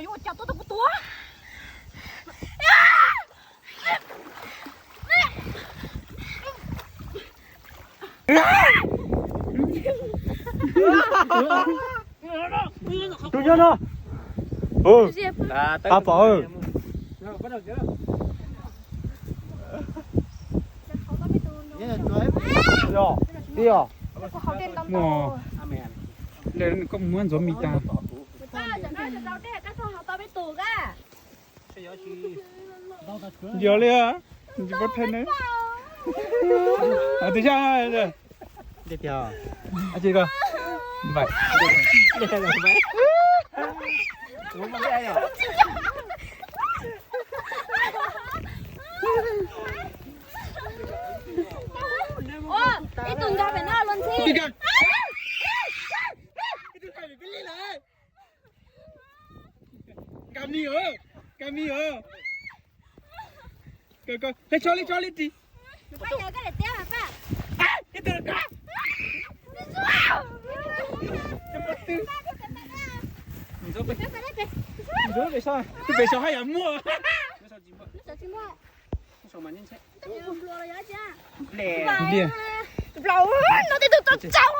Yuav ua cas tuaj tau kuv tua. Tus nyob no. Ab pom. Yog, yog. Koj muab ntxuav mis tas. Yog li, tsis paub theej ne. Tus xyab. Ib tug nkag pem no los ntxhi. Nkag mis, nkag mis. Hle tso, hle tso, hle tso. Twb pem saum haj yam muaj. Nplia. No tej tug tau tsau.